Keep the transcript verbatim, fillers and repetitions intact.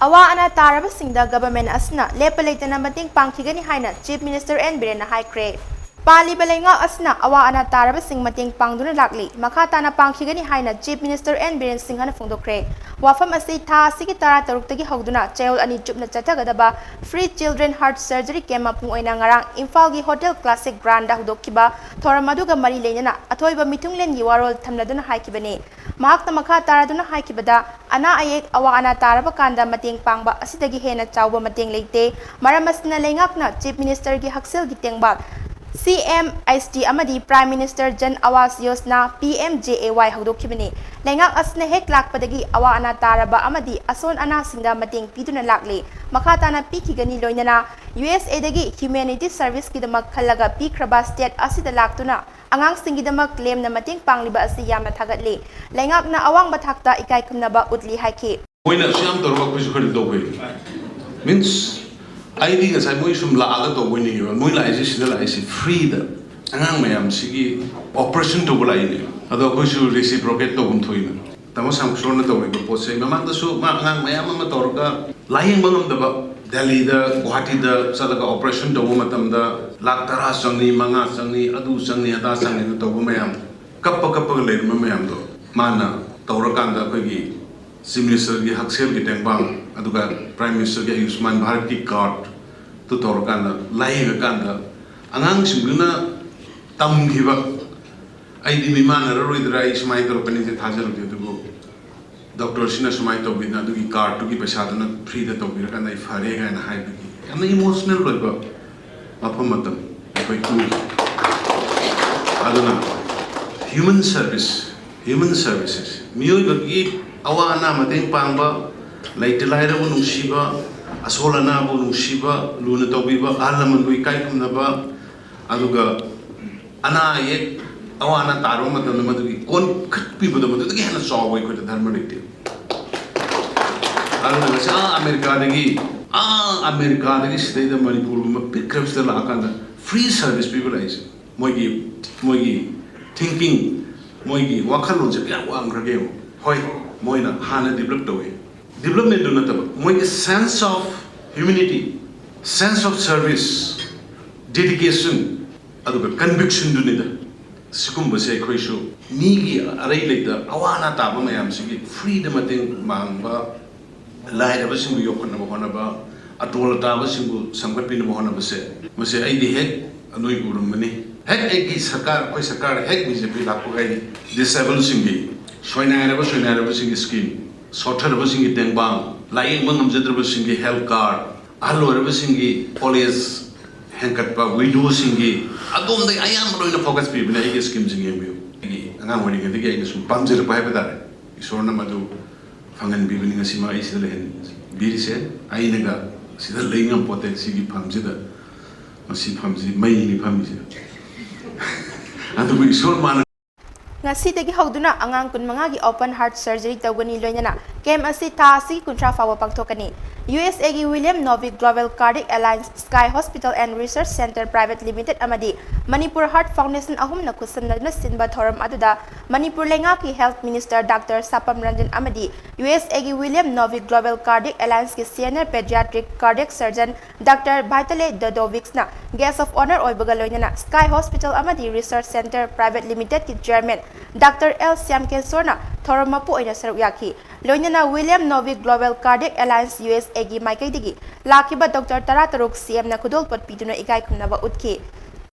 ꯑꯋꯥ ꯑꯅꯥ ꯇꯥꯔꯕꯁꯤꯡꯗ ꯒꯚꯔꯟꯃꯦꯟꯠ ꯑꯁꯤꯅ ꯂꯦꯞꯄ ꯂꯩꯇꯅ ꯃꯇꯦꯡ ꯄꯥꯡꯈꯤꯒꯅꯤ ꯍꯥꯏꯅ ꯆꯤꯐ ꯃꯤꯅꯤꯁꯇꯔ ꯑꯦꯟ ꯕꯤꯔꯦꯟꯅ ꯍꯥꯏꯈ꯭ꯔꯦ꯫ ꯄꯥꯜꯂꯤꯕ ꯂꯩꯉꯥꯛ ꯑꯁꯤꯅ ꯑꯋꯥ ꯑꯅꯥ ꯇꯥꯔꯕꯁꯤꯡ ꯃꯇꯦꯡ ꯄꯥꯡꯗꯨꯅ ꯂꯥꯛꯂꯤ꯫ ꯃꯈꯥ ꯇꯥꯅ ꯄꯥꯡꯈꯤꯒꯅꯤ ꯍꯥꯏꯅ ꯆꯤꯐ ꯃꯤꯅꯤꯁꯇꯔ ꯑꯦꯟ ꯕꯤꯔꯦꯟ ꯁꯤꯡꯍꯅ ꯐꯣꯡꯗꯣꯛꯈ꯭ꯔꯦ꯫ ꯋꯥꯐꯝ ꯑꯁꯤ ꯊꯥ ꯑꯁꯤꯒꯤ ꯇꯔꯥꯇꯔꯨꯛꯇꯒꯤ ꯍꯧꯗꯨꯅ ꯆꯌꯣꯜ ꯑꯅꯤ ꯆꯨꯞꯅ ꯆꯠꯊꯒꯗꯕ free children heart surgery camp ꯃꯄꯨꯡ ꯑꯣꯏꯅ ꯉꯔꯥꯡ ꯏꯝꯐꯥꯜꯒꯤ ꯍꯣꯇꯦꯜ ꯀ꯭ꯂꯥꯁꯤꯛ ꯒ꯭ꯔꯥꯟꯗ ꯍꯧꯗꯣꯛꯈꯤꯕ ꯊꯧꯔꯝ ꯑꯗꯨꯒ ꯃꯔꯤ ꯂꯩꯅꯅ ꯑꯊꯣꯏꯕ ꯃꯤꯊꯨꯡꯂꯦꯟꯒꯤ ꯋꯥꯔꯣꯜ ꯊꯝꯅꯗꯨꯅ ꯍꯥꯏꯈꯤꯕꯅꯤ꯫ ꯃꯍꯥꯛꯅ ꯃꯈꯥ ꯇꯥꯔꯗꯨꯅ ꯍꯥꯏꯈꯤꯕꯗ, ꯑꯅꯥ ꯑꯌꯦꯛ, ꯑꯋꯥ ꯑꯅꯥ ꯇꯥꯔꯕ ꯀꯥꯟꯗ ꯃꯇꯦꯡ ꯄꯥꯡꯕ ꯑꯁꯤꯗꯒꯤ ꯍꯦꯟꯅ ꯆꯥꯎꯕ ꯃꯇꯦꯡ ꯂꯩꯇꯦ꯫ ꯃꯔꯝ ꯑꯁꯤꯅ ꯂꯩꯉꯥꯛꯅ ꯆꯤꯐ ꯃꯤꯅꯤꯁꯇꯔꯒꯤ ꯍꯛꯁꯦꯜꯒꯤ ꯇꯦꯡꯕꯥꯛ, ꯁꯤ ꯑꯦꯝ ꯑꯦꯁ ꯇꯤ ꯑꯃꯗꯤ ꯄ꯭ꯔꯥꯏꯝ ꯃꯤꯅꯤꯁꯇꯔ ꯖꯟ ꯑꯋꯥꯁ ꯌꯣꯖꯅꯥ, ꯄꯤ ꯑꯦꯝ ꯖꯦ ꯑꯦ ꯋꯥꯏ ꯍꯧꯗꯣꯛꯈꯤꯕꯅꯤ꯫ ꯂꯩꯉꯥꯛ ꯑꯁꯤꯅ ꯍꯦꯛ ꯂꯥꯛꯄꯗꯒꯤ ꯑꯋꯥ ꯑꯅꯥ ꯇꯥꯔꯕ ꯑꯃꯗꯤ ꯑꯁꯣꯟ ꯑꯅꯥꯁꯤꯡꯗ ꯃꯇꯦꯡ ꯄꯤꯗꯨꯅ ꯂꯥꯛꯂꯤ꯫ ꯃꯈꯥ ꯇꯥꯅ ꯄꯤꯈꯤꯒꯅꯤ꯫ ꯂꯣꯏꯅꯅ ꯌꯨ ꯑꯦꯁ ꯑꯦꯗꯒꯤ ꯍ꯭ꯌꯨꯃꯦꯅꯤꯇꯤ ꯁꯔꯚꯤꯁꯀꯤꯗꯃꯛ ꯈꯜꯂꯒ ꯄꯤꯈ꯭ꯔꯕ ꯁ꯭ꯇꯦꯠ ꯑꯁꯤꯗ ꯂꯥꯛꯇꯨꯅ ꯑꯉꯥꯡꯁꯤꯡꯒꯤꯗꯃꯛ ꯂꯦꯝꯅ ꯃꯇꯦꯡ ꯄꯥꯡꯂꯤꯕ ꯑꯁꯤ ꯌꯥꯝꯅ ꯊꯥꯒꯠꯂꯤ꯫ ꯂꯩꯉꯥꯛꯅ ꯑꯋꯥꯡꯕ ꯊꯥꯛꯇ ꯏꯀꯥꯏ ꯈꯨꯝꯅꯕ ꯎꯠꯂꯤ ꯍꯥꯏꯈꯤ꯫ ꯃꯣꯏꯅ ꯑꯁꯨꯛ ꯌꯥꯝ ꯇꯧꯔꯒ ꯑꯩꯈꯣꯏꯁꯨ ꯈꯔꯗꯤ ꯇꯧꯕ ꯌꯥꯏ꯫ ꯃꯤꯟꯁ, ꯑꯩꯗꯤ ꯉꯁꯥꯏ ꯃꯣꯏ ꯁꯨꯝ ꯂꯥꯛꯑꯒ ꯇꯧꯕꯣꯏ ꯅꯤꯡꯉꯦꯕ꯫ ꯃꯣꯏ ꯂꯥꯛꯏꯁꯦ, ꯁꯤꯗ ꯂꯥꯛꯏꯁꯦ ꯐ꯭ꯔꯤꯗ ꯑꯉꯥꯡ ꯃꯌꯥꯝꯁꯤꯒꯤ ꯑꯣꯄꯔꯦꯁꯟ ꯇꯧꯕ ꯂꯥꯛꯏꯅꯦ꯫ ꯑꯗꯣ ꯑꯩꯈꯣꯏꯁꯨ ꯔꯦꯁꯤꯄ꯭ꯔꯣꯀꯦꯠ ꯇꯧꯐꯝ ꯊꯣꯛꯏꯅ꯫ ꯇꯥꯃꯣ ꯁꯥꯝꯀ꯭ꯔꯤꯁꯅꯣꯅ ꯇꯧꯔꯤꯕ ꯄꯣꯠꯁꯦ, ꯃꯃꯥꯡꯗꯁꯨ ꯃꯥ ꯑꯉꯥꯡ ꯃꯌꯥꯝ ꯑꯃ ꯇꯧꯔꯒ ꯂꯥꯌꯦꯡꯕ ꯉꯝꯗꯕ, ꯗꯦꯜꯂꯤꯗ, ꯒꯨꯋꯥꯍꯥꯇꯤꯗ ꯆꯠꯂꯒ ꯑꯣꯄꯔꯦꯁꯟ ꯇꯧꯕ ꯃꯇꯝꯗ ꯂꯥꯛ ꯇꯔꯥ ꯆꯪꯅꯤ, ꯃꯉꯥ ꯆꯪꯅꯤ, ꯑꯗꯨ ꯆꯪꯅꯤ, ꯑꯗꯥ ꯆꯪꯅꯤꯅ ꯇꯧꯕ ꯃꯌꯥꯝ, ꯀꯞꯄ ꯀꯞꯄꯒ ꯂꯩꯔꯝꯕ ꯃꯌꯥꯝꯗꯣ ꯃꯥꯅ ꯇꯧꯔꯀꯥꯟꯗ ꯑꯩꯈꯣꯏꯒꯤ ꯆꯤꯐ ꯃꯤꯅꯤꯁꯇꯔꯒꯤ ꯍꯛꯁꯦꯜꯒꯤ ꯇꯦꯡꯕꯥꯡ, ꯑꯗꯨꯒ ꯄ꯭ꯔꯥꯏꯝ ꯃꯤꯅꯤꯁꯇꯔꯒꯤ ꯑꯌꯨꯁꯃꯥꯟ ꯚꯥꯔꯠꯀꯤ ꯀꯥꯔꯠꯇꯨ ꯇꯧꯔꯀꯥꯟꯗ ꯂꯥꯌꯦꯡꯉꯀꯥꯟꯗ ꯑꯉꯥꯡꯁꯤꯡꯗꯨꯅ ꯇꯝꯈꯤꯕ, "ꯑꯩꯗꯤ ꯃꯤꯃꯥꯟꯅꯔꯔꯣꯏꯗ꯭ꯔꯥ, ꯑꯩ ꯁꯨꯃꯥꯏꯅ ꯇꯧꯔꯛꯀꯅꯤꯁꯦ ꯊꯥꯖꯔꯨꯗꯦ, ꯑꯗꯨꯕꯨ ꯗꯣꯛꯇꯔꯁꯤꯅ ꯁꯨꯃꯥꯏꯅ ꯇꯧꯕꯤꯗꯅ ꯑꯗꯨꯒꯤ ꯀꯥꯔꯠꯇꯨꯒꯤ ꯄꯩꯁꯥꯗꯨꯅ ꯐ꯭ꯔꯤꯗ ꯇꯧꯕꯤꯔꯀꯥꯟꯗ ꯑꯩ ꯐꯔꯦ" ꯀꯥꯏꯅ ꯍꯥꯏꯕꯒꯤ ꯌꯥꯝꯅ ꯏꯃꯣꯁꯅꯦꯜ ꯑꯣꯏꯕ ꯃꯐꯝ ꯃꯇꯝ ꯑꯩꯈꯣꯏ ꯎꯈꯤ꯫ ꯑꯗꯨꯅ ꯍ꯭ꯌꯨꯃꯟ ꯁꯔꯚꯤꯁ, ꯍ꯭ꯌꯨꯃꯟ ꯁꯔꯚꯤꯁꯦꯁ, ꯃꯤꯑꯣꯏꯕꯒꯤ ꯑꯋꯥ ꯑꯅꯥ ꯃꯇꯦꯡ ꯄꯥꯡꯕ, ꯂꯩꯇ ꯂꯥꯏꯔꯕ ꯅꯨꯡꯁꯤꯕ, ꯑꯁꯣꯜ ꯑꯅꯥꯕꯨ ꯅꯨꯡꯁꯤꯕ, ꯂꯨꯅ ꯇꯧꯕꯤꯕ, ꯑꯍꯜ ꯂꯃꯟꯕꯨ ꯏꯀꯥꯏ ꯈꯨꯝꯅꯕ, ꯑꯗꯨꯒ ꯑꯅꯥ ꯑꯌꯦꯛ, ꯑꯋꯥ ꯑꯅꯥ ꯇꯥꯔꯕ ꯃꯇꯝꯗ ꯃꯗꯨꯒꯤ ꯀꯣꯟꯈꯠꯄꯤꯕꯗꯣ, ꯃꯗꯨꯗꯒꯤ ꯍꯦꯟꯅ ꯆꯥꯎꯕ ꯑꯩꯈꯣꯏꯗ ꯙꯔꯃ ꯂꯩꯇꯦ꯫ ꯑꯗꯨꯅ ꯉꯁꯤ ꯑꯥ ꯑꯃꯦꯔꯤꯀꯥꯗꯒꯤ, ꯑꯥ ꯑꯃꯦꯔꯤꯀꯥꯗꯒꯤ ꯁꯤꯗꯩꯗ ꯃꯅꯤꯄꯨꯔꯒꯨꯝꯕ ꯄꯤꯛꯈ꯭ꯔꯕꯁꯤꯗ ꯂꯥꯛꯑꯀꯥꯟꯗ ꯐ꯭ꯔꯤ ꯁꯔꯚꯤꯁ ꯄꯤꯕ ꯂꯥꯛꯏꯁꯦ, ꯃꯣꯏꯒꯤ, ꯃꯣꯏꯒꯤ ꯊꯤꯡꯀꯤꯡ, ꯃꯣꯏꯒꯤ ꯋꯥꯈꯜꯂꯣꯟꯁꯦ ꯀꯌꯥ ꯋꯥꯡꯈ꯭ꯔꯒꯦ ꯌꯦꯡꯉꯣ꯫ ꯍꯣꯏ, ꯃꯣꯏꯅ ꯍꯥꯟꯅ ꯗꯤꯕꯂꯞ ꯇꯧꯋꯤ, Development ꯗꯨ ꯅꯠꯇꯕ, ꯃꯣꯏꯒꯤ sense of humanity, sense of service, dedication, ꯑꯗꯨꯒ conviction ꯗꯨꯅꯤꯗ꯫ ꯁꯤꯒꯨꯝꯕꯁꯦ ꯑꯩꯈꯣꯏꯁꯨ ꯃꯤꯒꯤ ꯑꯔꯩ ꯂꯩꯇ ꯑꯋꯥ ꯑꯅꯥ ꯇꯥꯕ ꯃꯌꯥꯝꯁꯤꯒꯤ free ꯗ ꯃꯇꯦꯡ ꯄꯥꯡꯕ, ꯂꯥꯏꯔꯕꯁꯤꯡꯕꯨ ꯌꯣꯛꯈꯠꯅꯕ ꯍꯣꯠꯅꯕ, ꯑꯇꯣꯜ ꯑꯇꯥꯕꯁꯤꯡꯕꯨ ꯁꯦꯝꯒꯠꯄꯤꯅꯕ ꯍꯣꯠꯅꯕꯁꯦ, ꯃꯁꯤ ꯑꯩꯗꯤ ꯍꯦꯛ ꯅꯣꯏ ꯎꯔꯝꯒꯅꯤ꯫ ꯍꯦꯛ ꯑꯩꯒꯤ ꯁꯔꯀꯥꯔ, ꯑꯩꯈꯣꯏ ꯁꯔꯀꯥꯔ ꯍꯦꯛ BJP ꯂꯥꯛꯄꯒ ꯑꯩ disable ꯁꯤꯡꯒꯤ, ꯁꯣꯏꯅꯥꯏꯔꯕ, ꯁꯣꯏꯅꯥꯏꯔꯕꯁꯤꯡꯒꯤ scheme, ꯁꯣꯠꯊꯔꯕꯁꯤꯡꯒꯤ ꯇꯦꯡꯕꯥꯡ, ꯂꯥꯌꯦꯡꯕ ꯉꯝꯖꯗ꯭ꯔꯕꯁꯤꯡꯒꯤ health card, ꯑꯍꯜ ꯑꯣꯏꯔꯕꯁꯤꯡꯒꯤ college ꯍꯦꯟꯒꯠꯄ, widow ꯁꯤꯡꯒꯤ, ꯑꯗꯣꯝꯗ ꯑꯌꯥꯝꯕ ꯂꯣꯏꯅ focus ꯄꯤꯕꯅꯦ ꯑꯩꯒꯤ scheme ꯁꯤꯡ ꯌꯦꯡꯕꯤꯌꯨ꯫ ꯑꯩꯒꯤ ꯑꯉꯥꯡ ꯑꯣꯏꯔꯤꯉꯩꯗꯒꯤ ꯑꯩꯅ ꯁꯨꯝ ꯄꯥꯝꯖꯔꯛꯄ ꯍꯥꯏꯕ ꯇꯥꯔꯦ꯫ ꯏꯁꯣꯔꯅ ꯃꯗꯨ ꯐꯪꯍꯟꯕꯤꯕꯅꯤ꯫ ꯉꯁꯤꯃꯛ ꯑꯩ ꯁꯤꯗ ꯂꯩꯍꯟꯕꯤꯔꯤꯁꯦ꯫ ꯑꯩꯅꯒ ꯁꯤꯗ ꯂꯩ ꯉꯝꯄꯣꯠꯇꯦ꯫ ꯁꯤꯒꯤ ꯐꯝꯁꯤꯗ, ꯃꯁꯤ ꯐꯝꯁꯤ ꯃꯩꯅꯤ ꯐꯝꯃꯤꯁꯦ꯫ ꯑꯗꯨꯕꯨ ꯏꯁꯣꯔ ꯃꯥꯅ ꯉꯁꯤꯗꯒꯤ ꯍꯧꯗꯨꯅ ꯑꯉꯥꯡ ꯀꯨꯟꯃꯉꯥꯒꯤ open heart surgery ꯇꯧꯒꯅꯤ꯫ ꯂꯣꯏꯅꯅ camp ꯑꯁꯤ ꯊꯥ ꯑꯁꯤꯒꯤ ꯀꯨꯟꯊ꯭ꯔꯥ ꯐꯥꯎꯕ ꯄꯥꯡꯊꯣꯛꯀꯅꯤ꯫ USAꯒꯤ William Novick Global Cardiac Alliance, Sky Hospital and Research Centre Private Limited ꯑꯃꯗꯤ Manipur Heart Foundation ꯑꯍꯨꯝꯅ ꯈꯨꯠꯁꯝꯅꯗꯨꯅ ꯁꯤꯟꯕ ꯊꯧꯔꯝ ꯑꯗꯨꯗ ꯃꯅꯤꯄꯨꯔ ꯂꯩꯉꯥꯛꯀꯤ health minister Doctor ꯁꯥꯄꯝ ꯔꯟꯖꯟ ꯑꯃꯗꯤ USAꯒꯤ William Novick Global Cardiac Allianceꯀꯤ senior pediatric cardiac surgeon Doctor ꯚꯥꯏꯇꯂꯦ ꯗꯣꯗꯣꯚꯤꯛꯁꯅ guest of honour ꯑꯣꯏꯕꯒ ꯂꯣꯏꯅꯅ Sky Hospital ꯑꯃꯗꯤ Research Centre Private Limitedꯀꯤ chairman Doctor ꯑꯦꯜ ꯁ꯭ꯌꯥꯝꯀꯦꯟꯁꯣꯔꯅ ꯊꯧꯔꯝ ꯃꯄꯨ ꯑꯣꯏꯅ ꯁꯔꯨꯛ ꯌꯥꯈꯤ꯫ ꯂꯣꯏꯅꯅ William Novick Global Cardiac Alliance, USAꯒꯤ ꯃꯥꯏꯀꯩꯗꯒꯤ ꯂꯥꯛꯈꯤꯕ doctor ꯇꯔꯥꯇꯔꯨꯛ CMꯅ ꯈꯨꯗꯣꯜꯄꯣꯠ ꯄꯤꯗꯨꯅ ꯏꯀꯥꯏ ꯈꯨꯝꯅꯕ ꯎꯠꯈꯤ꯫